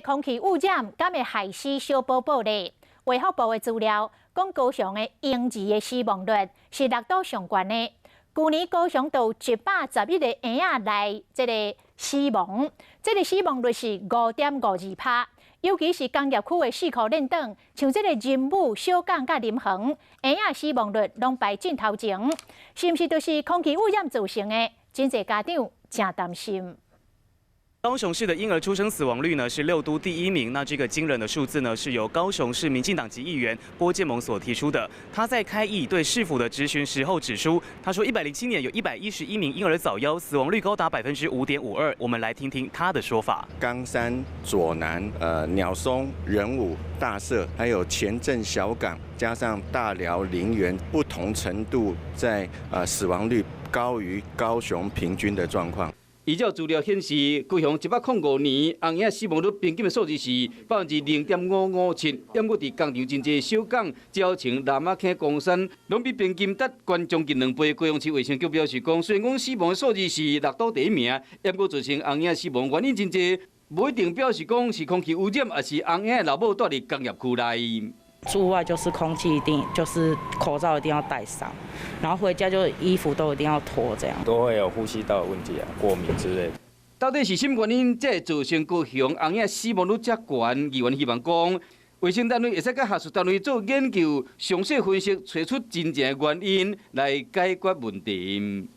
空氣污染敢會害死小寶寶咧？衛福部的資料講，高雄的嬰兒的死亡率是六都上懸的。舊年高雄就有111個嬰仔來這个死亡，這个死亡率是5.52%。尤其是工業區的四箍練長，像這个仁武、小港佮林園，嬰仔死亡率攏排陣頭前，是毋是就是空氣污染造成的？真濟家長誠擔心。高雄市的嬰兒出生死亡率呢是六都第一名，那這個驚人的數字呢是由高雄市民進黨籍議員郭建盟所提出的。他在開議對市府的質詢時候指出，他說107年有111名嬰兒早夭，死亡率高達5.52%。我們來聽聽他的說法。岡山、左楠、鳥松、仁武、大社，還有前鎮小港，加上大寮、林園，不同程度在死亡率高於高雄平均的狀況。依照資料顯示，高雄105年甕嬰死亡率平均的數字是0.557%，毋過佇工廠真濟小港、蕉城、楠仔坑、岡山，攏比平均得懸將近2倍。高雄市衛生局表示講，雖然講死亡的數字是六都第一名，毋過造成甕嬰死亡原因真濟，無一定表示講是空氣污染，抑是甕嬰的老母蹛佇工業區內。住外就是空氣一定就是口罩一定要戴上，然後回家就衣服都一定要脫，這樣都會有呼吸道問題啊，過敏之類。到底是啥物原因，才會造成高雄甕嬰死亡率遮懸？議員希望講，衛生單位會使佮學術單位做研究，詳細分析，揣出真正的原因來解決問題。